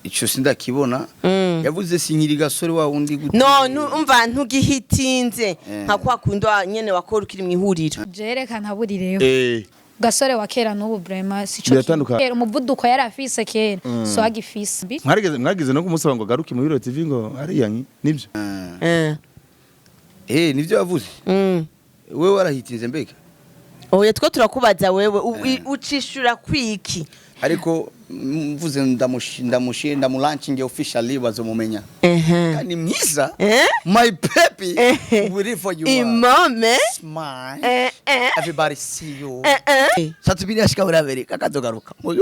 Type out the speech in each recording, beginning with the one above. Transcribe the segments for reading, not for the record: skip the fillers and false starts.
Ico sindakibona. Yavuze sinkiri gasore wa wundi gute? No, umva, ntugihitinze nka kwa kundi nyene wakora ukiri mw'ihuriro. Jereka ntaburireho. Gasore wa kera n'ubu vraiment sico. Biratandukanye. Kera umuvuduko yari afise kera so agifise. Mwarigeze no kumusaba ngo agaruke muri Hero TV ngo hariya nibyo? Nivyo yavuze. Wewe warahitinze mbega? Oya, two turakubaza wewe, ucishura kwiki? Ariko mvuze ndamushi ndamulaunching officially, bazomumenya. Kandi mwiza. My baby. We for you. Imome. Smile. Everybody see you. Sat-B ashika muri Amerika akazogaruka. Ubu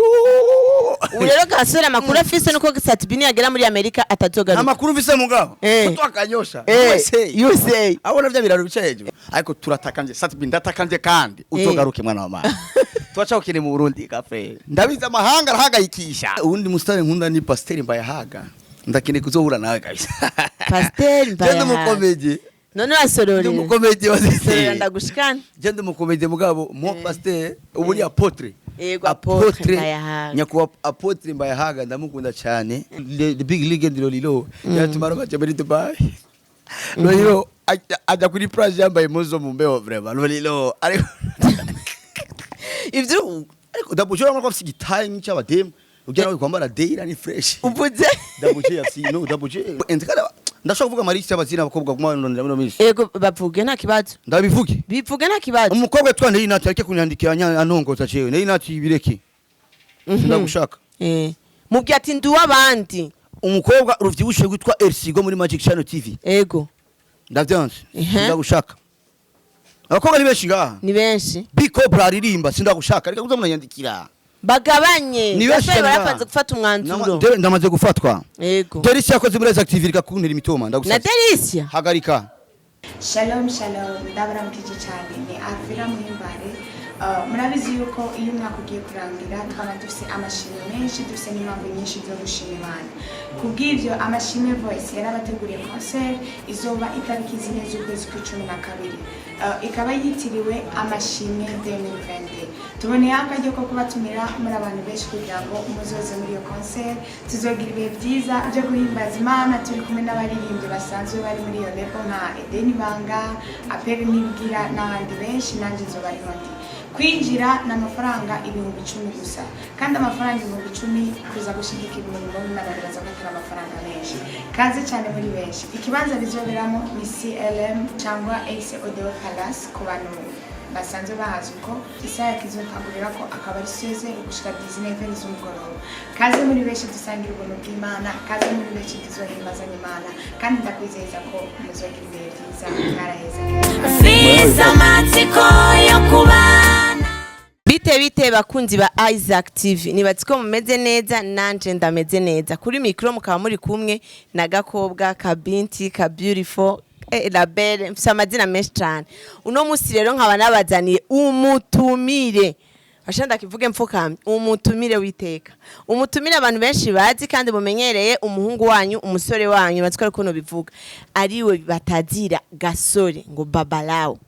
rero Gasore amakuru afise nuko Sat-B niyagera muri Amerika atazogaruka. Amakuru mfise mugabo. Twakanyosha. USA. USA. Abona vya biraro bicaye hejuru. Ariko turatakambye Sat-B, ndatakambye kandi uzogaruke mwana wa mama. Tuwacha ukene mu Burundi kafe. Ndabizi amahanga arahangayikisha. Uwundi mustari nkunda ni Pasteur Mbayahaga. Ndakeneye kuzohura nawe kabisa. Pasteur Genda Mbayahaga. umukomedi. None Ndi urasororera. umukomedi. Sororera ndagushikana. Genda umukomedi mugabo mo pasteur ubu ni apôtre. Yego, Apôtre Mbayahaga. Nyakuba Apôtre Mbayahaga ndamukunda cyane. The big legend Lolilo. Yatumara baje muri Dubai. Lolilo ajya kuri plage yambaye impuzu mu mbeho vraiment. Lolilo ariko Ivyo ariko Dabuje urabona ko afite igitaye nk'icy'abademu. Ujya nawe kwambara deira ni fresh. Uvuze? Dabuje afite no Dabuje. Entikada ndashobora kuvuga amarisi y'abazina abakobwa kuma ndondera muri minsi. Yego, bavuge nta kibazo. Ndabivuge. Bivuge nta kibazo. Umukobwa witwa Neyinati areke kunyandikira anongoza jewe. Neyinati bireke. Ndagushaka. Mubwiye ati ndi uw'abandi. Umukobwa ruvyibushe witwa Elsigo muri Magic Channel TV. Ndavyanse. Ndagushaka. Abakobwa ni benshi ngaha. Ni benshi. Big Cobra aririmba, sindagushaka. Reka kuza munanyandikira. Bagabanye. Ni benshi Gasore cyane barapanze ngaha. gufata umwanzuro. Ndamaze gufatwa. Delisia yakoze muri Active, reka kuntera imitoma Na ndagusabye. Delisia. Hagarika. Shalom shalom, ndabaramukije cyane, ni Alvira Muhimbare. Murabizi yuko iyo umwaka ugiye kurangira twaba dufise amashimwe menshi, dufise n'impamvu nyinshi zo gushima Imana. Kubw'ivyo Amashimwe Voice yarabateguriye concert izoba itariki 4 z'ukwezi kw'icumi na kabiri. Ikaba yitiriwe Amashimwe 2020. Tuboneyeho akaryo ko kubatumira muri abantu benshi kugira ngo muzoze muri iyo concert. Tuzogira ibihe byiza byo guhimbaza Imana turi kumwe n'abaririmbyi basanzwe bari muri iyo label nka Edeni Banga, Aperi Nibwira n'abandi benshi. Nanjye nzoba ariho ndi. Kwinjira ni amafaranga 10,000 gusa, kandi amafaranga 10,000 kuza gushyigikira umurimo w'Imana biraza ko atari amafaranga menshi. Kaze cyane muri benshi. Ikibanza bizoberamo ni CLM cyangwa AC Odeo Palace ku bantu basanzwe bahazi uko. Isaha kizotangurira ko akaba ari seze gushika 19 z'umugoroba. Kaze muri benshi dusangira ubuntu bw'Imana, kaze muri benshi tuzohimbazanya Imana, kandi ndakwizeza ko muzogira ibihe byiza. Mwaraheza. Mfise amatsiko yo kubana. Bite bite bakunzi ba Isaac TV? Nibatse ko mumeze neza, nanje ndameze neza. Kuri micro mukaba muri kumwe na Gakobwa ka Binti ka Beautiful, la Belle, mfise amazina menshi cyane. Uno musi rero nkaba nabazaniye umutumire. Asha ndakivuge mfukamye, umutumire witeka, umutumire abantu benshi bazi kandi mumenyereye, umuhungu wanyu, umusore wanyu, batwara ukuntu bivuga, ariwe batazira Gasore ngo Babalao.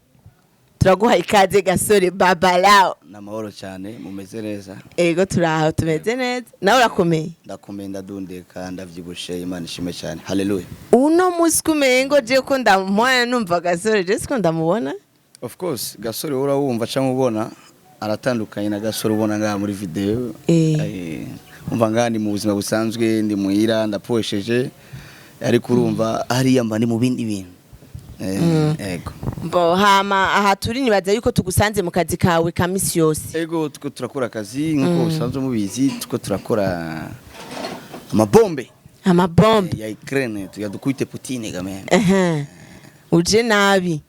Turaguha ikaze Gasore Babalao. Namahoro cyane, mumeze neza? Ego, turaho, tumeze neza. Nawe urakomeye? Ndakomeye, ndadundeka, ndavyibushe, Imana ishimwe cyane. Haleluya. Uno musi kumengo je ko ndamubona, numva Gasore, je siko ndamubona. Of course, Gasore urawumva cyangwa ubona aratandukanye na Gasore ubona ngaha muri video. Umva, ngaha ni mu buzima busanzwe, ndi muhira ndaposheje, ariko urumva hariya mba ndi mu bindi bintu. Ego. Mbo hama aha turi nibaza yuko tugusanze mu kazi kawe ka misi yose. Ego, tuko turakora akazi nkuko usanzwe mubizi, tuko turakora amabombe. Amabombe. Ya Ukraine tuyadukubite Putin game. Ehe. Uje nabi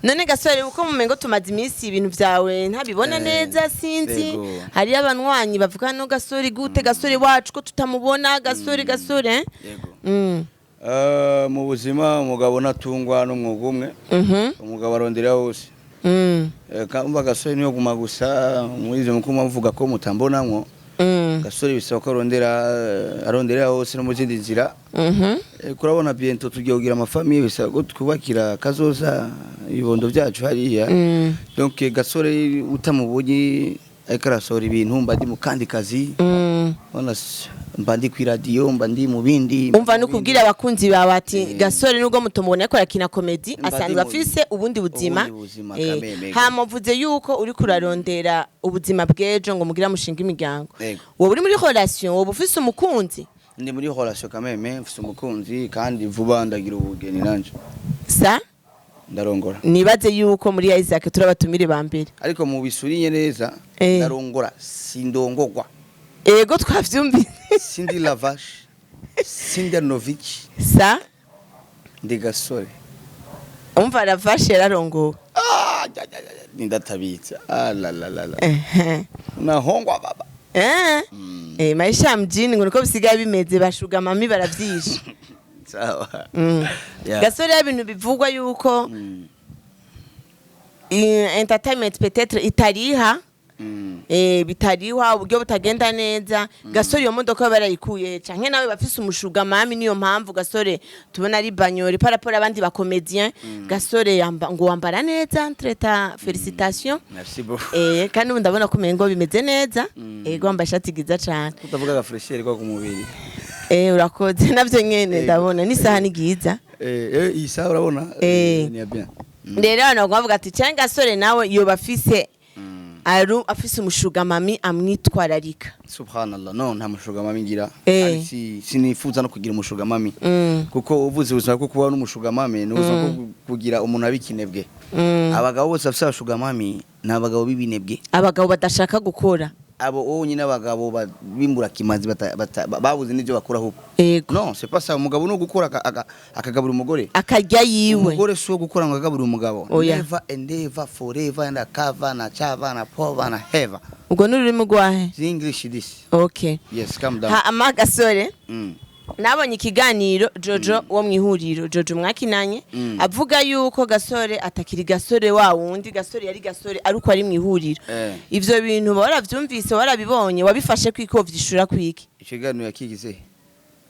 none Gasore, uko mumengo tumaze iminsi ibintu vyawe ntabibona neza, sinzi. Yego. Hariyo abanywanyi bavuga no Gasore gute, Gasore wacu ko tutamubona, Gasore, Gasore, eh? Yego. Mu buzima umugabo natungwa n'umwuga umwe. Umugabo arondera hose. Umva, Gasore niyo guma gusa muri ivyo muko muvuga ko mutambonamwo. Gasore bisaba ko arondera hose no mu zindi nzira. Kurabona bientôt tugiye kugira amafamille, bisaba ko twubakira kazoza ibibondo byacu hariya. Donc Gasore utamubonye ariko arasohora ibintu, mba ndi mu kandi kazi. Bona Mba ndi kwi radio, mba ndi mu bindi. Umva, no kubwira abakunzi bawe ati Gasore, nubwo mutomubona ariko arakina comédie, Mba ndi asanzwe afise ubundi buzima. Ubundi buzima, kameme. Hama uvuze yuko uri kurarondera ubuzima bw'ejo ngo mugira mushinga imiryango. Yego. Wowe uri muri relation? Wowe ufise umukunzi? Ndi muri relation kameme, mfise umukunzi kandi vuba ndagira ubugeni nanje. Sa? Ndarongora. Nibaze yuko muri Isaac turabatumire ba mbere. Ariko mu bisurinye neza, ndarongora, sindongogwa. Ego, twavyumvise. Sindi Lavash, sindi Arnovich. Sa? Ndi Gasore. Umva, Ravashe yararongowe. Ah, ja, ja, ja, ja, nindatabitsa, ah la la la la. Unahongwa baba. Maisha ya mjini ngo niko bisigaye bimeze, bashuga mami baravyishe. Sawa. Yeah. Gasore, ya bintu bivugwa yuko entertainment peut-être itariha, bitariha, uburyo butagenda neza. Gasore, iyo modoka barayikuye canke nawe bafise umushuga mami? Niyo mpamvu Gasore tubona ari banyori par rapport abandi ba comédien. Gasore yamba, ngo wambara neza, treta félicitation. Merci beaucoup. Kandi ubu ndabona ko umengo bimeze neza. Ego, wambaye ishati ryiza cane. Utavuga aga fraîcheur kwa ku mubiri. Urakoze, navyo nyene. Ego. Ndabona n'isaha ni ryiza. Iyi saha urabona? Ni ya bien. Rero abantu baguma bavuga ati cyangwa Gasore nawe yoba afise aru afise umushuga mami amwitwararika. Subhanallah, no, nta mushuga mami ngira. Kandi sinifuza no kugira umushuga mami, kuko uvuze ubuzima bwo kuba n'umushuga mami ni ubuzima bwo kugira umuntu abikinebwe. Abagabo bose bafise abashuga mami ni abagabo b'ibinebwe. Abagabo badashaka gukora. Abo wonyine, abagabo bimburakimazi, babuze n'ibyo bakora ahubwo. Non, c'est pas ça. Umugabo ni ugukora akagaburira umugore. Akarya yiwe. Umugore si uwo gukora ngo agaburire umugabo. Oya. Never and ever, forever and akava na chava na pova na heva. Ubwo ni ururimi rwahe? It's English this. Okay. Yes, calm down. Ha, ama Gasore, nabonye ikiganiro Jojo wo mu ihuriro, Jojo mwakinanye, avuga yuko Gasore atakiri Gasore wa wundi Gasore yari Gasore ariko ari mu ihuriro. Ivyo bintu waravyumvise, warabibonye, wabifashe kwiko, vyishura kwiki? Ikiganiro yakigize?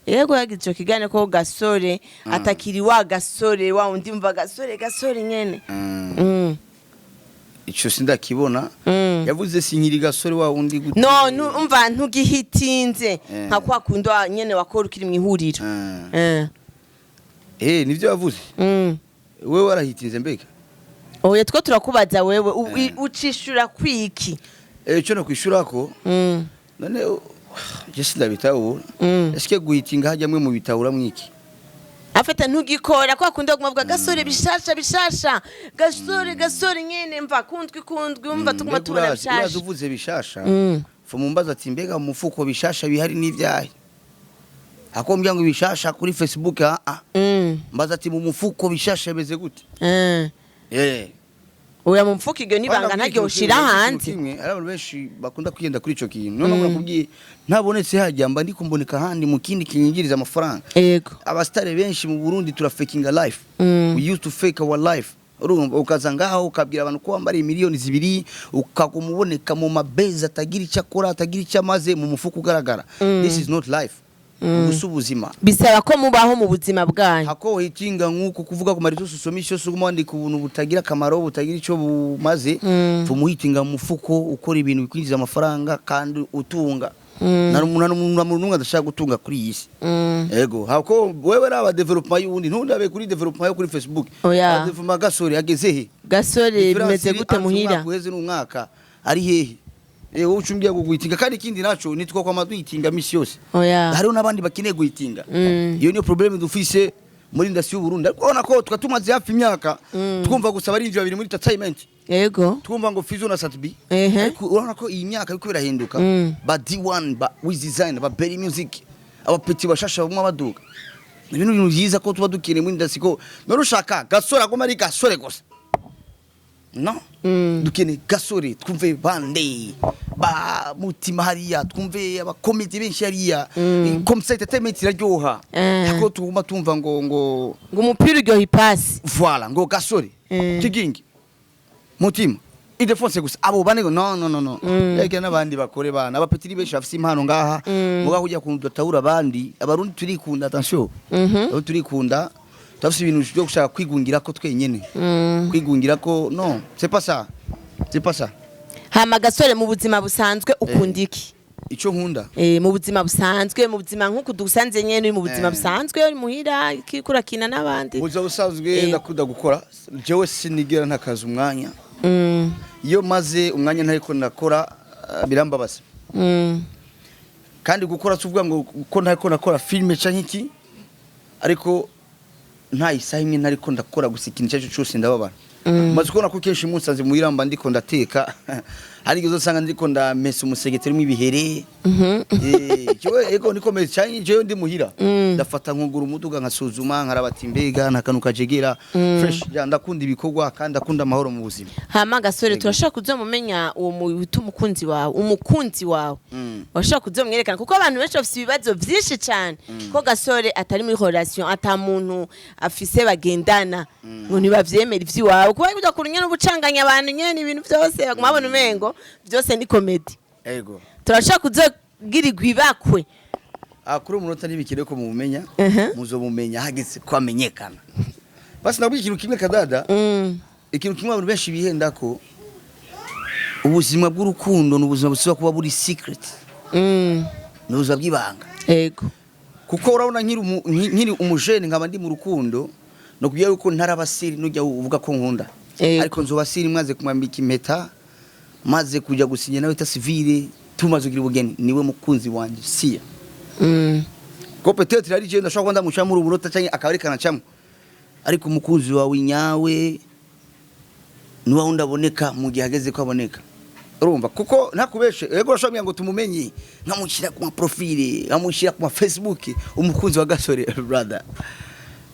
Yego, yagize ico kiganiro ko Gasore atakiri wa Gasore wa wundi, mva Gasore, Gasore nyene. Ico sindakibona. Yavuze sinkiri Gasore wa wundi gute? No, umva, ntugihitinze nka kwa kundi nyene wakora ukiri mu ihuriro. Nivyo yavuze. Wewe warahitinze mbega? Oya, two turakubaza wewe, ucishura kwiki? Ico no kwishurako, none je sindabitahura. Eske guhitinga hajya mwe mu bitahura mwiki? Afata ntugikora kwa kundi baguma bavuga Gasore bishasha bishasha, Gasore, Gasore nyene, mva kundwi kundwi, umva tuguma Mbega tubona urazi bishasha. Uvuze bishasha, fumumbaza ati mbega mu mufuko bishasha bihari n'ivyahe? Akombya ngo bishasha kuri Facebook, ah ah. Mbaza ati mu mufuko bishasha bimeze gute? Oya, mu mfuko iryo nibanga ntaryo ushira hanze. Kimwe, hari abantu benshi bakunda kwiyenda kuri ico kintu. None nakubwiye ntabonetse hajya, mba ndi kumboneka ahandi mu kindi kinyingiriza amafaranga. Abastare benshi mu Burundi turafakinga life. We used to fake our life. Urumva, ukaza ngaho ukabwira abantu ko wambariye miliyoni 2, ukaguma uboneka mu mabezi atagira icyo akora, atagira icyo amaze mu mufuka ugaragara. This is not life. Ubusa ubuzima. Bisaba ko mubaho mu buzima bwanyu. Hako hitinga nk'uko kuvuga ku marizo usoma yose, uguma wandika ubuntu butagira akamaro, butagira icyo bumaze. Fumuhitinga mu mufuko, ukora ibintu bikwinjiza amafaranga kandi utunga. Nta muntu n'umwe adashaka gutunga kuri iyi si. Ego, hako wewe raba development y'uwundi, ntundabe kuri development yo kuri Facebook. Oya. Development Gasore ageze he? Gasore Difference bimeze iri gute entre muhira? umwaka uheze n'umwaka ari hehe? Wowe ucumbwiye guhitinga, kandi ikindi naco nitwo kwama duhitinga misi yose. Oya. Hariho n'abandi bakeneye guhitinga. Iyo niyo problème dufise muri industry y'u Burundi. Ariko urabona ko twa tumaze hafi imyaka twumva gusa abarinzi babiri muri entertainment. Twumva ngo Fizo na Sat-B. Ariko urabona ko iyi myaka biriko birahinduka. Ba D1, ba Wiz Design, ba Berry Music, abapeti bashasha bamwe baduga. Ibintu bintu byiza ko tuba dukeneye muri industry, ko none ushaka Gasore aguma ari Gasore gusa? No. Dukeneye Gasore, twumve bande ba mutima hariya, twumve abakomedi benshi hariya. Comme ça entertainment iraryoha. Ariko tuguma tumva ngo Ngo umupira uryoha ipasi. Voilà, ngo Gasore, Kigingi, Mutima, Idefonse gusa, abo bane ngo no no no no. Reka n'abandi bakore bana, abapetiri benshi bafise impano ngaha. Muga kujya kuntu datahura abandi, Abarundi turikunda, attention. Abarundi turikunda, turafise ibintu byo gushaka kwigungira ko twenyene. Kwigungira ko, non, c'est pas ça. C'est pas ça. Hama Gasore, mu buzima busanzwe ukunda iki? Ico nkunda? Mu buzima busanzwe, mu buzima nk'uku dusanze nyene, uri mu buzima busanzwe, uri muhira, kurakina n'abandi. Mu buzima busanzwe, ndakunda gukora. Jewe sinigera ntakaza umwanya. Iyo maze umwanya ntariko ndakora, birambabaza. Kandi gukora si ukuvuga ngo ko ntariko ndakora filime canke iki, ariko nta isaha imwe ntariko ndakora gusa ikintu icyo ari cyo cyose, ndababara. Maze kubona ko kenshi musanze muhira mba ndiko ndateka, hari igihe uzosanga ndiko ndamesa umusegeteri urimo ibihere. Jewe ego niko meze, canke jewe ndi muhira ndafata nkugura umuduga, nkasuzuma, nkaraba ati mbega nta kantu kajegera fresh. Ja, ndakunda ibikorwa kandi ndakunda amahoro mu buzima. Hama gasore, turashobora kuzomumenya uwo wita umukunzi wawe, umukunzi wawe? Washobora kuzomwerekana, kuko abantu benshi bafise ibibazo vyinshi cane ko gasore atari muri relation, ata muntu afise bagendana, ngo ntibavyemera ivy'iwawe, kuba kuja kure nyene ubucanganya abantu nyene, ibintu vyose baguma babona umengo vyose ni comédie. Ego. Turashobora kuzogirirwa ibakwe? Ah, kuri uyu munota ntibikire ko mumumenya. Muzomumenya hageze ko amenyekana. Basi nabwiye ikintu kimwe, kadada. Ikintu kimwe abantu benshi bihenda ko ubuzima bw'urukundo ni ubuzima busaba kuba buri secret, ni ubuzima bw'ibanga. Kuko urabona nkiri umujene nkaba ndi mu rukundo, no kugira yuko ntarabasiri nujya uvuga ko nkunda. Ariko nzoba siri maze kumwambika impeta, maze kujya gusinya nawe état civil, tumaze kugira ubugeni, niwe mukunzi wanje siya. Ko peut-être ari je ndashobora kuba ndamuca muri uburota canke akaba ariko anacamo, ariko umukunzi wawe nyawe ni wa wundi aboneka mu gihe ageze ko aboneka. Urumva, kuko ntakubeshe, yego urashobora ngo tumumenye, nkamushyira ku ma profile, nkamushyira ku ma Facebook, umukunzi wa gasore brother.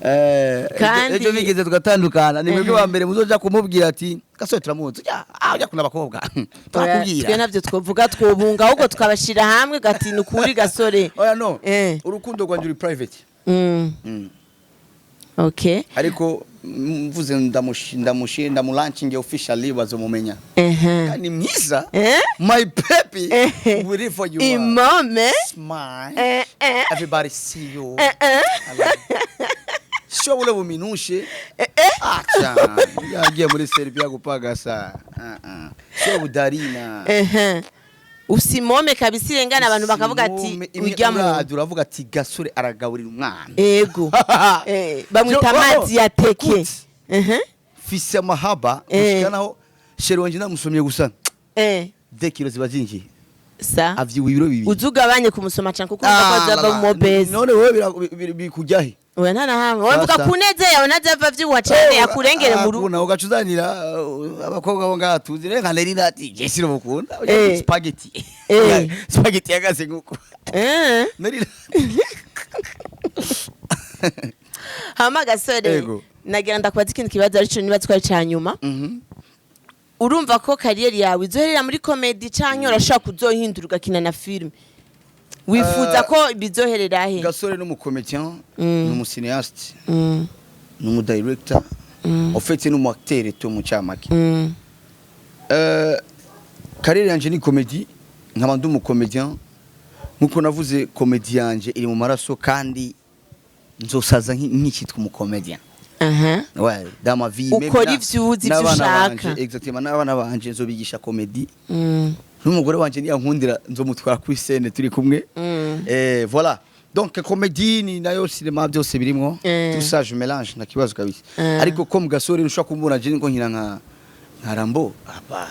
Ejo bigeze tugatandukana, ni mwebwe wa mbere muzoja kumubwira ati gasore turamuzi, ujya ah ujya kuna abakobwa Twe turakubwira. Navyo twovuga, twobunga ahubwo tukabashira hamwe gati nukuri gasore. Oya, no. Urukundo rwanjye uri private. Ariko mvuze ndamushi ndamulaunching officially, bazomumenya. Kandi mwiza. My baby, we for you. Imome. Smile. Everybody see you. Sio ule buminushe. Acha yagiye muri Serbia gupagasa. Ah ah, sio budarina. Usimome kabisa irengana, abantu bakavuga ati Simome, imwe urya mu uraza uravuga ati gasore aragaburira umwana. Ego, bamwita amazi ya teke. Écoute. Fise amahaba gushika naho chéri wanje namusomye gusa 2 kilos ziba zinjiye. Sa Avyibuha ibiro 2. Uzugabanye kumusoma cyane, kuko urumva ko azava mu mobezi. None wewe bikujya he? Oya, nta na hamwe. Wowe mvuga Sasa. ku neza yawe, ntazava avyibuha cyane yakurengere mu rugo. Kuna ugaca uzanira abakobwa bo ngaha tuzi rero nka Nerina ati je sinamukunda. Spaghetti. Spaghetti yagaze nkuko Nerina. Hama gasore, Ego. nagira ndakubaza ikindi kibazo, arico niba twari ca nyuma. Urumva ko carrière yawe izoherera muri comédie, canke urashobora kuzohindura ugakina na filime? Wifuza ko bizoherera he? Gasore ni umucomédien, ni umucinéaste, ni umudirector, en fait ni umuacteur tu mu cyamake. Carrière yanje ni comédie, nkaba ndi umucomédien nkuko navuze. Comédie yanje iri mu maraso kandi nzosaza nk'ikitwa umucomédien. Ouais, dans ma vie même. Ukora ivyo uzi, ivyo n'abana ushaka. banje, exactement, n'abana banje nzobigisha comédie. N'umugore wanje niyankundira nzomutwara kuri scène turi kumwe. Voilà, donc comédie ni nayo cinéma, byose birimwo. Tout ça je mélange, nta kibazo kabisa. Ariko ko mu gasore ushobora kumbona je niko nkina nka Rambo apa.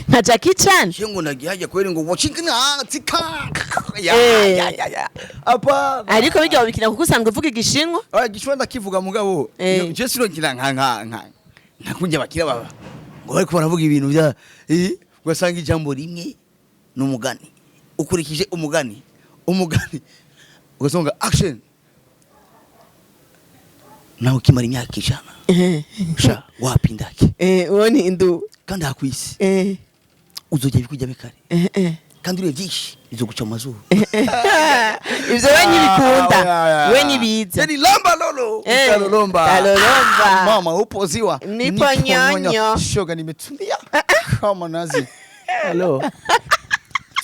Nka Jackie Chan. Je ngo nagiye hajya kweri ngo watching na tika ya ya ya ya apa. Ariko bijya wabikina kuko usanzwe uvuga igishinwa. Oya, gishwa ndakivuga mugabo. Je sino nkina nka kunjya bakira baba ngo bariko baravuga ibintu bya ugasanga ijambo rimwe n'umugani, ukurikije umugani ugasanga action nawe ukimara imyaka 100 sha wapindake. Uwo ni indu. Kandi aha kwisi uzojya bikujya bikare kandi uriye byinshi bizoguca mu mazuru. Ivyo we ntibikunda, we ntibiza. Yani lamba lolo. Utalolomba. Utalolomba. Ah, mama upoziwa. Nipo nyonyo. Shoga nimetulia kama nazi. Hello.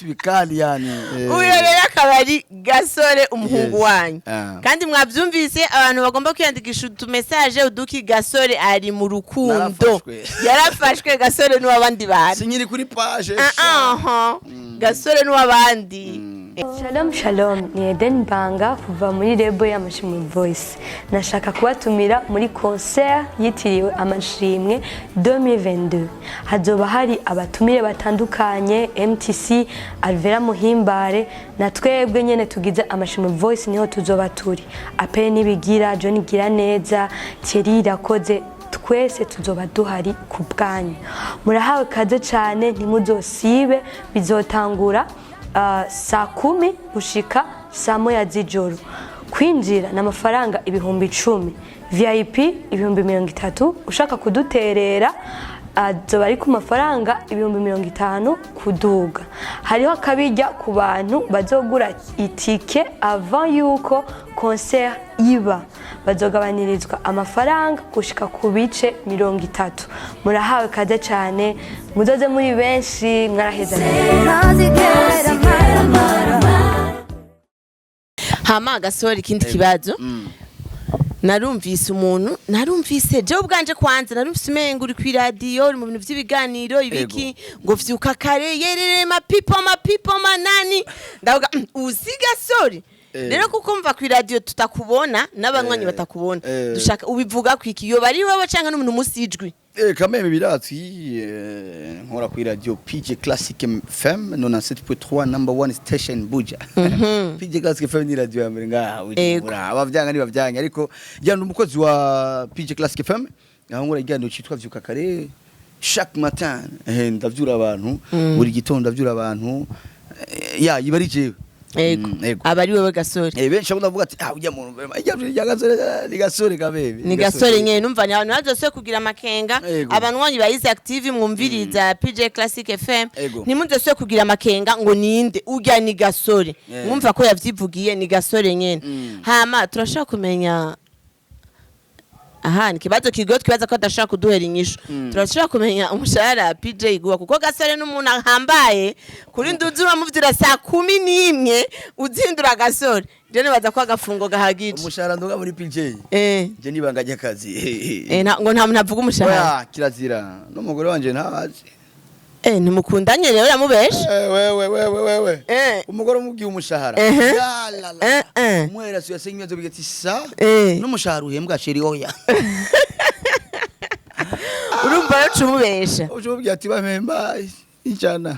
Vitu bikali yani. Uyo rero akaba ari Gasore, umuhungu Yes. wanyu. Ah. Kandi mwabyumvise, abantu bagomba kwiyandikisha utumesaje uduki. Gasore ari mu rukundo. Narafashwe. Yarafashwe. Gasore n'uw'abandi bantu. Sinkiri kuri page. Ah, ah, Gasore n'uw'abandi. Shalom shalom, ni Eden Banga kuva muri label y'Amashimwe Voice. Nashaka kubatumira muri concert yitiriwe Amashimwe 2022. Hazoba hari abatumire batandukanye, MTC, Alvera Muhimbare na twebwe nyene tugize Amashimwe Voice niho tuzoba turi. Apere Nibigira, John Giraneza, Thierry Irakoze, twese tuzoba duhari ku bwanyu. Murahawe kaze cyane, ntimuzosibe. Bizotangura saa 10 gushika saa 1 z'ijoro. Kwinjira ni amafaranga 10,000, VIP 30,000. Ushaka kuduterera azoba ari ku mafaranga 50,000 kuduga. Hariho akabijya ku bantu bazogura itike avant yuko concert iba, bazogabanirizwa amafaranga gushika ku bice 30. Murahawe kaze cyane, muzoze muri benshi, mwaraheza. Ntazigera maramara. Hama Gasore, ikindi kibazo. Narumvise umuntu, narumvise jewe ubwanje kwanza, narumvise umengo uri kw'iradiyo, uri mu bintu vy'ibiganiro ibiki, ngo vyuka kare yerere mapipo mapipo manani. Ndavuga: uzi Gasore?" Rero kuko mva kw'iradiyo tutakubona n'abanywanyi batakubona, dushaka ubivuga kwiki? Yoba ari wewe canke n'umuntu musijwi? Quand même birazwi, nkora kuri radio PJ Classic FM 97.3, number one station Buja. PJ Classic FM ni radio ya mbere ngaha Bujumbura. Abavyanga ni bavyanga, ariko jya umukozi wa PJ Classic FM, aho nkora ikiganiro citwa Vyuka Kare chaque matin. Ndavyura abantu buri gitondo, ndavyura abantu, ya iba ari jewe. Ego. Ego. Aba ari wewe Gasore. Benshi bakunda kuvuga ati: "Ah, ujya muntu vraiment, ijya Gasore, ni Gasore kabebe." Ni Gasore nyene. Numva ni abantu bazose kugira amakenga. Ego. Abanywanyi ba Isaac TV mwumviriza PJ Classic FM, ntimuzose kugira amakenga ngo ninde urya, ni Gasore. Mwumva ko yavyivugiye, ni Gasore nyene. Hama turashaka kumenya, aha ni ikibazo kigoye twibaza ko adashaka kuduhera inyishu, turashaka kumenya umushahara PJ iguha, kuko Gasore n'umuntu ahambaye kuri nduzi uramuvyura saa 11 uzindura Gasore. Je nibaza ko agafungo gahagije. Umushahara nduga muri PJ? Je nibanga ry'akazi. Ngo nta muntu avuga umushahara? Oya, kirazira, n'umugore wanje ntabazi. Ntimukundanye rero, yamubeshe. Wewe wewe wewe, umugore umubwiye umushahara, Ya la la. Umwera siyo yasenye bigati sa n'umushahara uhembwa, chéri, oya. Urumva rero ucumubesha. Ucumubwiye ati bampemba 100.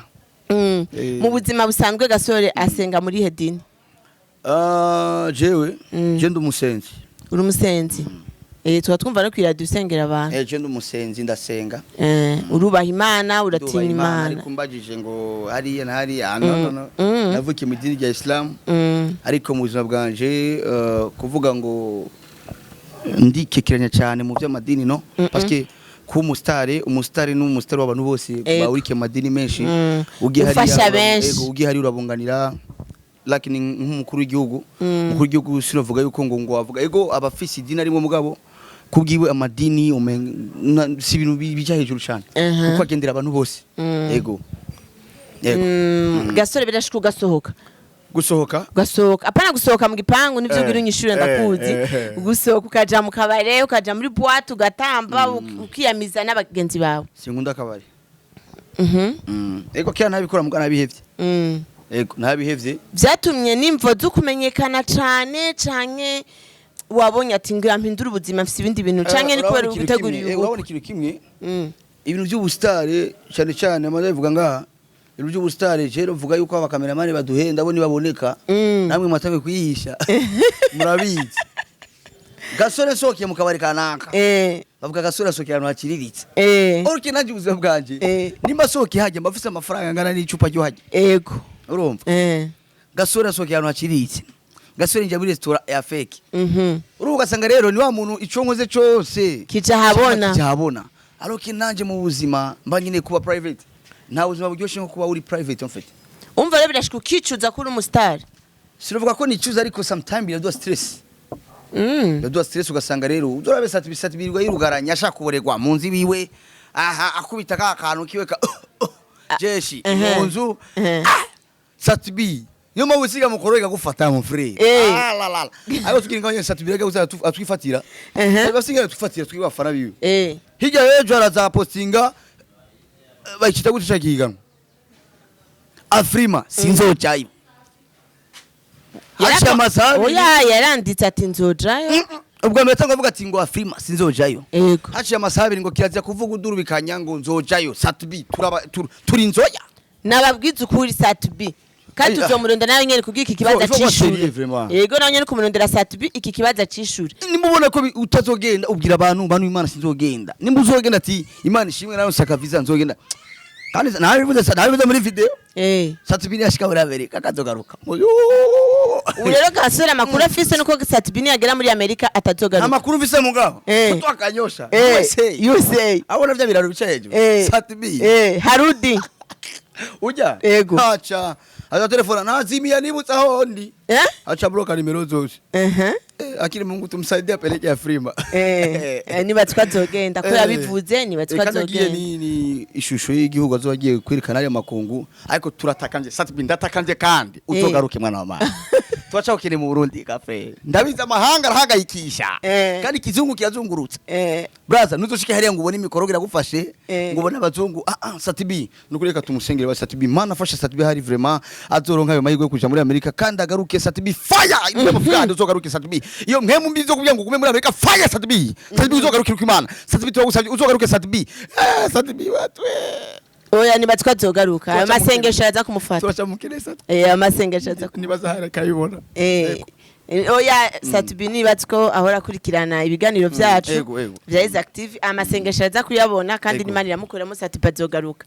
Mu buzima busanzwe Gasore asenga muri hedini? Ah, jewe je ndi umusenzi. Uri umusenzi? Tuba twumva no kwiradiyo usengera abantu. Je ndi umusenzi, ndasenga. Urubaha Imana, uratinya Ndubaha Imana, Imana. Ariko mbajije ngo hariya na hariya, no no no. Navukiye mu idini rya Islam, ariko mu buzima bwanje, kuvuga ngo ndikekeranya cyane mu by'amadini, no, parce que kuba umusitari, umusitari ni umusitari w'abantu bose bahurikiye mu madini menshi. Ugiye hariya Ufasha benshi. Ego, ugiye hariya urabunganira, lakini nk'umukuru w'igihugu, umukuru w'igihugu sinovuga yuko ngo avuga ego abafise idini arimo, mugabo kubwiwe amadini si ibintu bija hejuru cyane, kuko agendera abantu bose. Ego, ego. Gasore, birashika ugasohoka? Gusohoka? Ugasohoka, apana gusohoka mu gipangu nivyo ugira unyishure, ndakuzi. Gusohoka ukaja mu kabare, ukaja muri boîte, ugatamba, ukiyamiza n'abagenzi bawe. Sinkunda akabari. Ego, kera ntabikora, muga nabihevye. Ego, nabihevye. Vyatumye n'imvo zo kumenyekana cane, canke wabonye ati ngira mpindure ubuzima, mfise ibindi bintu, canke ni kubera Urabona ikintu gutegura kimwe, urabona ubukwe? ikintu kimwe, ibintu by'ubusitare cyane cyane amaze bivuga ngaha, ibintu by'ubusitare rero mvuga yuko abakameramani baduhenda bo nibaboneka. Namwe mwatangiye kuyihisha, murabizi. Gasore sohokeye mu kabari kanaka, bavuga Gasore asohokeye ahantu hakiriritse. Orike nanjye ubuzima bwanje, nimba sohokeye hajya mba mfise amafaranga angana n'icupa ryo hajya. Urumva, Gasore asohokeye ahantu hakiriritse, Gasore njya muri resitora ya fake. Urumva, ugasanga rero ni wa muntu ico nkoze cose Kija habona. Kija habona. Ariko nanje mu buzima mba nyine kuba private, nta buzima buryoshye nko kuba uri private en fait. Umva rero birashika ukicuza ko uri umusitari? Sinavuga ko nicuza, ariko sometimes biraduha stress. Biraduha stress, ugasanga rero uzorabe sati bisati birirwa yirugaranya, ashaka kuboregwa mu nzu ibiwe, aha akubita ka kantu kiwe ka jeshi mu nzu. Sat-B niyo mpamvu usiga mukoro ikagufata mon frère. Ah la la, ariko tukiri ngaho nyene, Sat-B rega uza atwifatira. Basigaye atwifatira twi bafana biwe. Hirya y'ejo araza postinga, bayicita gute ca kiganwa Afrima sinzojayo, haciye amasaha 2. Oya, yaranditse ati nzojayo. Ubwa mbere atanga avuga ati ngo Afrima sinzojayo. Haciye amasaha 2 ngo kirazira kuvuga udurubikanya ngo nzojayo. Sat-B turaba turi inzoya. Nababwiza ukuri, Sat-B kandi Ay, ah. tuzomurondera nawe nyene kugira iki kibazo Il faut c'ishure. sérieux, vraiment. Yego, nawe nyene kumurondera Sat-B iki kibazo c'ishure. Nimubona ko utazogenda, ubwira abantu, bantu Imana sinzogenda. Nimba uzogenda ati Imana ishimwe nawe saka visa nzogenda. Kandi nabivuze, nabivuze muri video. Sat-B yashika muri Amerika akazogaruka. Ubu rero gasore amakuru afise nuko Sat-B niyagera muri Amerika atazogaruka. Amakuru mfise mugabo twakanyosha USA. USA. Abona vya biraro bicaye hejuru. Sat-B. Harudi. Ujya. Ego. Aca aza telefona nazimia nibutse aho ndi. Aca bloka nimero zose. Akiri Mungu tumsaidie apeleke Afrima. Niba twazogenda ko yabivuze, niba Kandi agiye twazogenda. ni ishusho y'igihugu azoba agiye kwerekana ariya makungu, ariko turatakambye Sat-B, ndatakambye kandi uzogaruke mwana wa mama, turaca mu Burundi kafe, ndabizi amahanga arahangayikisha. Kandi ikizungu kirazungurutse. Braza, nuzoshike hariya ngo ubone imikoro iragufashe, ngo ubone abazungu. Ah ah, Sat-B nukuri reka tumusengere ba Sat-B. Mana afashe Sat-B hari vraiment azoronka ayo mahirwe yo kuja muri Amerika kandi agaruke. Sat-B fire, ibyo mafaranga, uzogaruke Sat-B. Iyo mpemu mbi zo kugira ngo ugume muri Amerika, fire Sat-B. Sat-B uzogaruke ku Imana. Sat-B turagusabye uzogaruke Sat-B. Sat-B watwe. Oya, niba twazogaruka ayo Turaca masengesho araza kumufata. Turaca mukene Sat-B. Amasengesho aza kumufata. Nibaza hari akayibona. Oya, Sat-B niba ko ahora akurikirana ibiganiro byacu Ego, ego. bya Isaac TV, amasengesho aza kuyabona kandi n'Imana iramukoreramo, Sat-B azogaruka.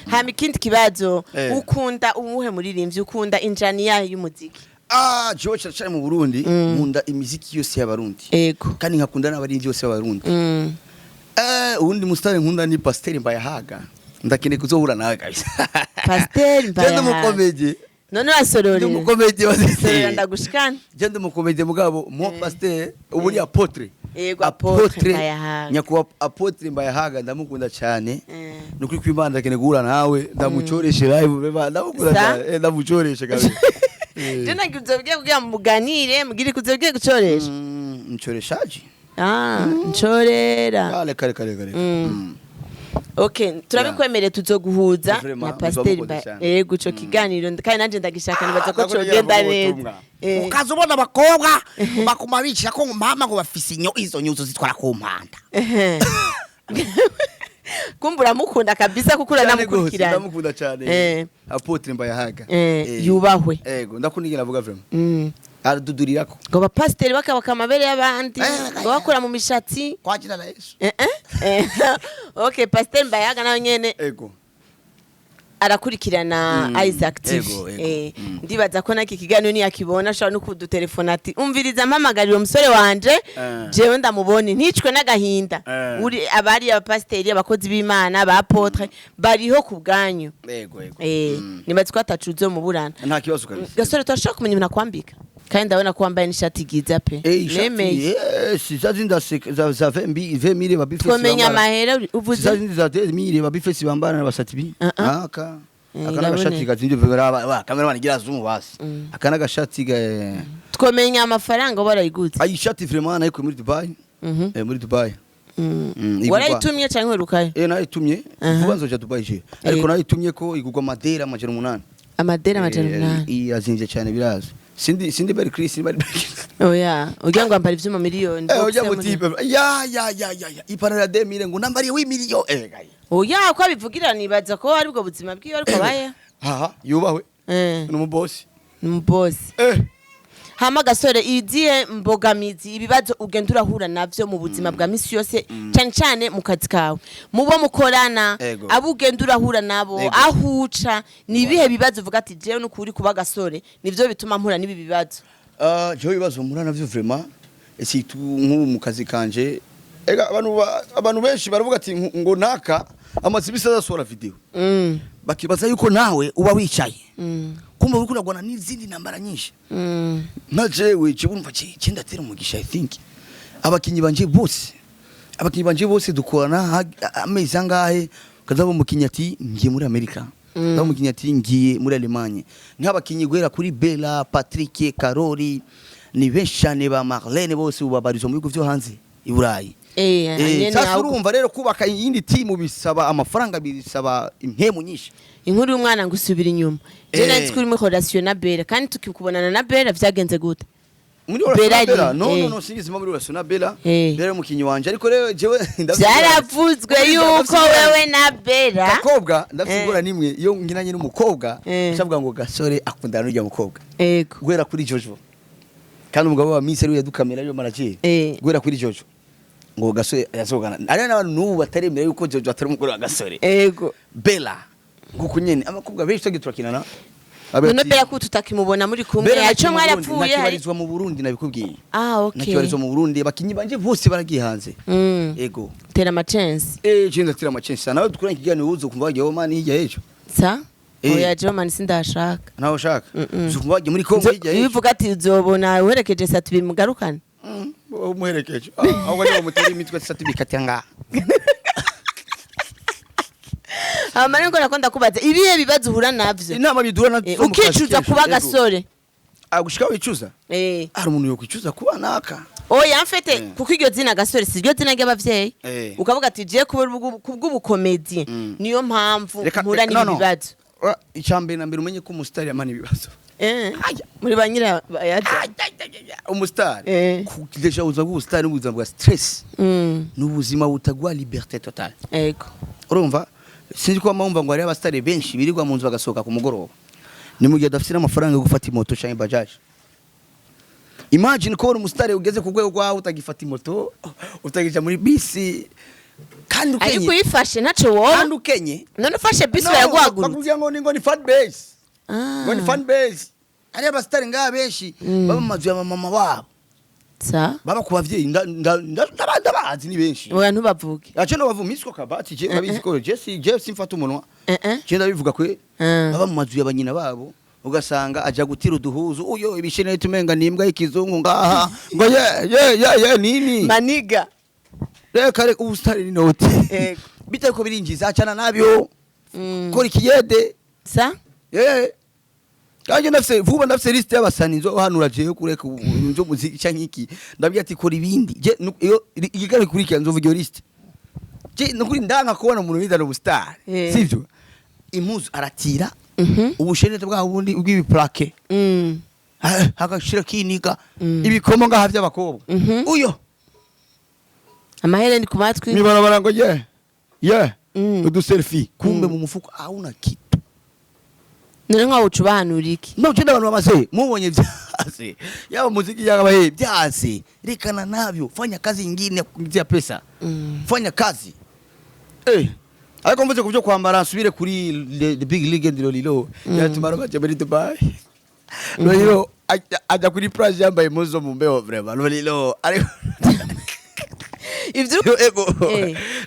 Hama ikindi kibazo, ukunda umuhe muririmbyi, ukunda injaniya y'umuziki? Ah, jewe cyane cyane mu Burundi nkunda imiziki yose y'Abarundi. Kandi nkakunda n'abarinzi bose b'Abarundi. Uwundi musitari nkunda ni Pasiteri Mbayahaga. Ndakeneye kuzohura nawe kabisa. Pasiteri Je ndi Mbayahaga. umukomedi. None Ndi wasororera umukomedi. Sororera ndagushikana. Je ndi umukomedi mugabo mo pasiteri ubu ni apôtre. Yego, Apôtre Mbayahaga. Nyakubahwa Apôtre Mbayahaga ndamukunda cyane. Nukuri kw'Imana ndakeneye guhura nawe ndamucoreshe live vraiment, ndamukunda Sa? cyane. Ndamucoreshe kabisa. Je nagira uzobwiye kugira ngo muganire mugire kuzobwiye gucoresha. Mchoreshaji. Ah, ncorera. Kale kale kale kale. Okay, turabikwemereye, tuzoguhuza Vraiment, na Pasiteri. muzaba mukoze cyane. Yego, ico kiganiro kandi nanje ndagishaka, nibaza ko Ndakubwira cogenda ngo neza. ubutumwa. Ukaza ubona abakobwa bakuma bicara ko mama ngo bafise inyo, izo nyuzo zitwara ku mpanda. Kumva uramukunda kabisa kuko Cyane gose, uranamukurikirana. ndamukunda cyane. Apôtre Mbayahaga. Yubahwe. Ego, ndakunda ingene avuga vraiment. Aradudurirako. Ngo abapasiteri bakabaka amabere y'abandi, ngo bakura mu mishatsi. Kwa jina la Yesu. Okay, Pasiteri Mbayahaga nawe nyene Ego. arakurikirana Isaac TV. Ego, ego. Ndibaza ko naki kiganiro niyakibona ashobora no kudutelefona ati umviriza mpamagarira umusore wanje, jewe ndamubone nticwe n'agahinda. Uri abari abapasiteri, abakozi b'Imana, ba apôtre bariho ku bwanyu. Ego, ego. Nibaza ko atacu uzomuburana. Nta kibazo kabisa. Gasore, turashobora kumenya umuntu akwambika? Kandi ndabona ko wambaye n'ishati ryiza pe. Eh, Nemeye. ishati, za zindi za 20 000 babifesi. Twomenya amahera uvuze? Za zindi za 20 000 babifesi bambara na basatibi. Ah, ah. Aka. Eh, Aka n'agashati iraboneka. gazimvye ba cameraman gira zoom basi. Aka n'agashati ga Twomenya amafaranga warayiguze? Ayi shati vraiment nayikuye muri Dubai. Muri Dubai. Warayitumye canke werukayo? Nayitumye. Vuba nzoja Dubai je. Ariko nayitumye ko igurwa amadera 800. Amadera 800? Irazimvye cyane birazi. Sindi Beri Chris, sindi Beri Chris. Oya, ugira ngo ambara ivyuma miliyoni. Ujya mu type. Ya ya ya ya ya. Ipantaro ya 2000 ngo nambariye 8 million. Gaye. Oya, ko abivugira nibaza ko ari bwo buzima bwiwe ariko abaye. Haha, yubahwe. Ni umubosi. Ni umubosi. Hama gasore, izihe mbogamizi, ibibazo ugenda urahura navyo mu buzima bwa misi yose, cyane cyane mu kazi kawe, mubo mukorana, abo ugenda urahura nabo, aho uca, ni ibihe bibazo uvuga ati jewe n'ukuri kuba gasore nivyo bituma mpura n'ibi bibazo? Ah, jewe ibibazo mpura navyo vraiment surtout nk'ubu mu kazi kanje, ega abantu benshi baravuga ati ngo naka amaze imisi adasohora video, bakibaza yuko nawe uba wicaye, kumva uriko uragwana n'izindi ntambara nyinshi. Nka jewe urumva je ndatera umugisha. I think abakinyi banje bose dukorana amezi angahe, ukazaba umukinyi ati ngiye muri Amerika. Ndabona umukinyi ati ngiye muri Allemagne, nk'abakinyi guhera kuri Bella, Patrick, Karori, ni benshi cyane, ba Marlene, bose ubu babarizwa mu bihugu vyo hanze i Burayi. Nyene Sasa urumva rero, kubaka iyindi timu bisaba amafaranga, bisaba impemu nyinshi. Inkuru y'umwana ngo usubira inyuma, je nari nzi ko uri muri relation na Bella, kandi tukikubonana na Bella vyagenze gute? Muri Bella relation na Bella? ari, No, no, no, sinigeze mba muri relation na Bella. Bella umukinyi wanje, ariko rero jewe Vyaravuzwe yuko wewe na Bella. Gakobwa, ndafite ingorane nimwe: iyo nkinanye n'umukobwa, ndavuga ngo Gasore akundana n'urya mukobwa. Guhera kuri Jojo, kandi umugabo wa Miss ariwe yadukamera, ariwe manager. Guhera kuri Jojo, ngo Gasore yazogana ari n'abantu n'ubu bataremera yuko Jojo atari umugore wa Gasore. Bella nguko nyene, abakobwa benshi twagiye turakinana. None Bella ko tutakimubona muri kumwe, Bella yaco mwarapfuye hari? Nakibarizwa mu Burundi, nabikubwiye. Ah, okay. Nakibarizwa mu Burundi, abakinyi banje bose baragiye hanze. Ego. Tera amachance. Je ndatira amachance sana. Nawe dukuranye ikiganiro, uzo kumva bagiye Oman hirya y'ejo. Sa oya, Joman, sindashaka. Nawe ushaka uzo kumva bagiye muri Congo hirya Iyo y'ejo. uvuga ati uzobona uherekeje Satubi mugarukane. Umuherekeje ahubwo niba mutera imitwe Satubi katanga. Hama rero nakunda kubaza ibihe bibazo uhura navyo. Inama bidura na Ukicuza kuba Gasore. Gushika wicuza? Hari umuntu yokwicuza kuba naka? Oya, mfete kuko iryo zina Gasore si iryo zina ry'abavyeyi. Ukavuga ati je kuba kubw'ubukomedi niyo mpamvu mpura No, n'ibi no. bibazo. Icya mbere na mbere, umenye ko umusitari yamana ibibazo. Muri ba nyira bayaza. Umusitari, déjà ubuzima bw'ubusitari n'ubuzima bwa stress, ni ubuzima butaguha liberté totale. Urumva, sinzi ko wumva ngo hariho abasitari benshi birirwa mu nzu bagasohoka ku mugoroba, ni mu gihe adafite n'amafaranga yo gufata imoto cyangwa bajaji. Imagine ko uri umusitari ugeze ku rwego rwawe utagifata imoto, utagija muri bisi, kandi Ariko ukenye. uyifashe ntaco woba. Kandi ukenye. None ufashe bisi No, baraguhagurutsa? bakubwira ngo ni fan base, ngo ni fan base. Hariyo abasitari ngaha benshi baba mu mazu ya mama wabo, baba ku bavyeyi, ndabazi, ni benshi. Oya, ntubavuge. Aje no bavu misiko kabati, je babizi ko je si je simfata umunwa. Je ndabivuga kwe. Baba mu mazu y'abanyina babo, ugasanga aja gutira uduhuzu, uyo ibishene tumenga nimbwa y'ikizungu ngaha, ngo ye ye ye ye nini. Maniga. Reka reka, ubusitari ni noti. Bitariko birinjiza, acana nabyo. Kora ikiyede. Sa Kandi ndafise vuba, ndafise liste y'abasani nzohanura jewe kureka nzo muziki canke iki. Ndabwira ati kora ibindi. Je iyo ikiganiro gikurikira nzovuga iyo liste. Je nukuri ndanka kubona umuntu yizana ubustar. Sivyo? Impuzu aratira. Ubushenete bwa bundi bw'ibiplaque. Agashira kiniga. Ibikomo ngaha by'abakobwa. Uyo Amahereni ku matwi. mibarabara ngo ye. Ye. Udu selfie. Kumbe mu mufuko hauna kitu. None nkawe uca ubahanura iki? No, je abantu bamaze mubonye byase, yaba muziki yaba he byase, rekana navyo, fanya kazi nyingine ya kuingizia pesa. Fanya kazi. Ariko mvuze ku byo kwambara, nsubire kuri the big legend Lolilo. Yatumara baje muri Dubai, Lolilo aja kuri plage yambaye impuzu zo mu mbeho. Vraiment, Lolilo ariko Ivyo ego.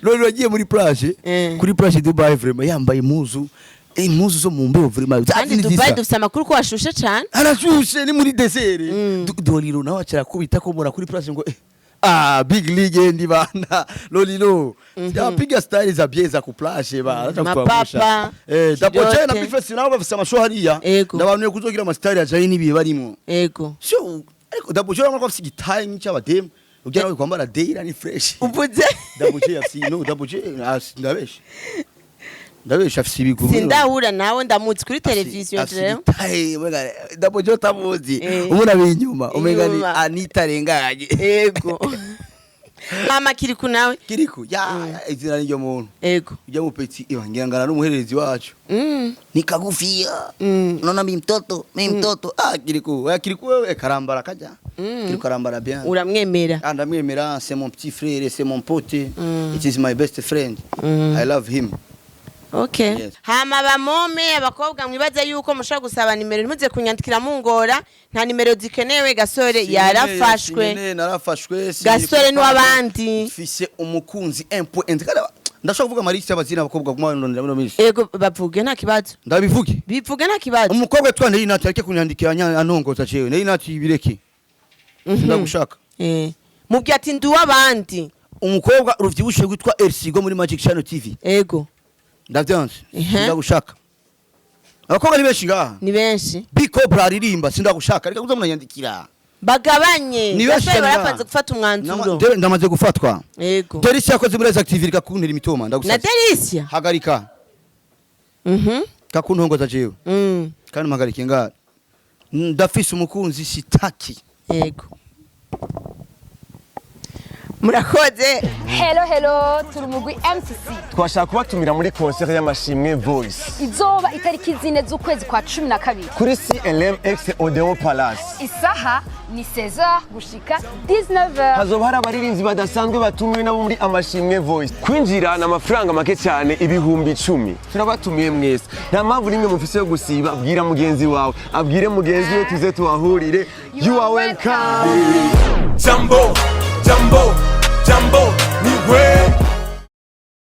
Lolilo agiye muri plage, kuri plage Dubai, vraiment yambaye impuzu zo mu mbeho, vraiment. Kandi Dubai dufise amakuru ko washushe cane. Arashushe, ni muri desert. Lolilo nawe acara kubita ko mura kuri plage ngo ah, big legend bana Lolilo yapiga style za bien za ku plage ba acha kutuangusha. Mapapa, Dapo na kidote. Bifesi nabo bafise amasho hariya. Ndabanuye kuzogira ama style ajanye n'ibihe barimo. Sio, ariko Dapo urabona ko afise igitaye nk'icy'abademu, ugira nawe kwambara deira ni fresh. Uvuze? Dapo afise, no, Dapo ndabesha, ndabesha, afise ibiguru. Sindahura nawe, ndamuzi kuri televiziyo jewe. Dapo tamuzi. Umuna binyuma umenga ni Inyuma. Anita renganye. Ego. Mama Kiriku nawe? Kiriku ya izina n'iryo muntu. Ujya mu petit ibangirangana n'umuhererezi wacu. Ni kagufiya. Unaona mi mtoto, mi mtoto. Ah, Kiriku, oya Kiriku wewe karambara kaja. Kiriku karambara bien. Uramwemera? Ah, ndamwemera, c'est mon petit frère, c'est mon pote. It is my best friend. I love him. Okay. Yes. Hama bamome abakobwa mwibaze yuko mushobora gusaba nimero, ntimuze kunyandikira mungora, nta nimero zikenewe. Gasore yarafashwe. Sinkeneye, narafashwe. Gasore n'uwabandi. Mfise umukunzi 1.1. Kandi ndashobora kuvuga amaliste y'abazina abakobwa kuma ndondera muri minsi. Ego, bavuge nta kibazo. Ndabivuge. Bivuge nta kibazo. Umukobwa witwa Neyinati areke kunyandikira anongoza jewe. Neyinati bireke. Ndagushaka. Mubwiye ati ndi uw'abandi. Umukobwa ruvyibushe witwa Elsie go muri Magic Channel TV. Ego. Ndavyanse. Ndagushaka. Abakobwa ni benshi ngaha. Ni benshi. Big Cobra aririmba, sindagushaka, reka kuza munanyandikira. Bagabanye. Ni benshi Gasore cyane ngaha. barapanze gufata umwanzuro. Ndamaze gufatwa. Yego. Delisia yakoze muri Isaac TV, reka kuntera imitoma. Na Ndagusabye. Delisia. Hagarika. Kakuntongoza jewe. Kandi mpagarike ngaha, ndafise umukunzi, sitaki. Yego, murakoze. Hello, hello, turi umugwi MCC. Twashaka kubatumira muri concert y'Amashimwe Voice. Izoba itariki 4 z'ukwezi kwa 12. Kuri CLM ex Odeo Palace. Isaha ni 16h gushika 19h. Hazoba hari abaririmbyi badasanzwe batumiwe nabo muri Amashimwe Voice. Kwinjira ni amafaranga make cyane, 10,000. Turabatumiye mwese, nta mpamvu n'imwe mufise yo gusiba. Bwira mugenzi wawe, abwire mugenzi we, tuze tuhahurire. You are welcome. Jambo, jambo, jambo, ni we.